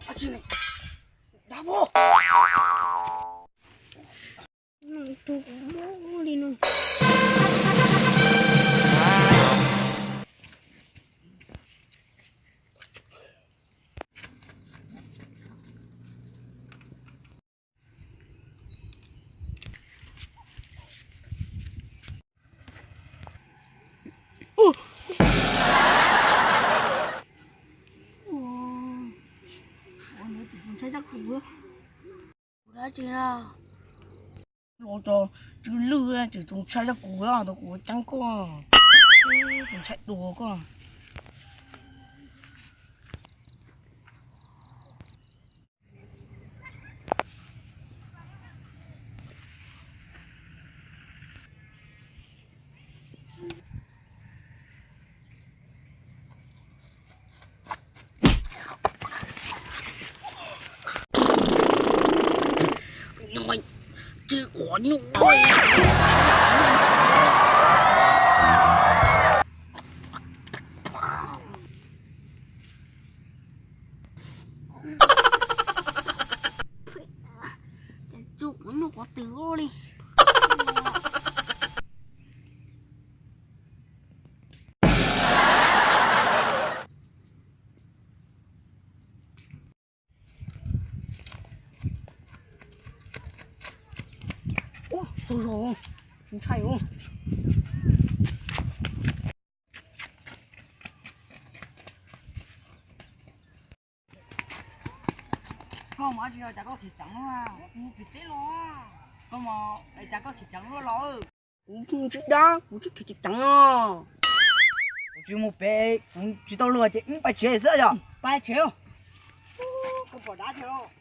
Dab muag. Tus muab li no. Tus ntshai dab kuv, kuv dab tsi na? Los tso, tsw lwj, tsw tus ntshai dab kuv, tus kuv ceeb koj, tus ntshai dua koj. Tsis qhuav nyuj. Cas tsis qhuav nyuj qhuav twm li. Ub, tsaug zog, tsis ntshai os. Koj mas tsis yog cas koj khiav ceev luaj, kuv khiav teb los. Koj mas cas koj khiav ceev luaj los. Kuv tsis dab, kuv tsis khiav ceev ceev no. Kuv tsis mus pem, kuv tsis tau luag ces wb pais tsev xwb yog. Pais tsev. Koj pom dab thiab los.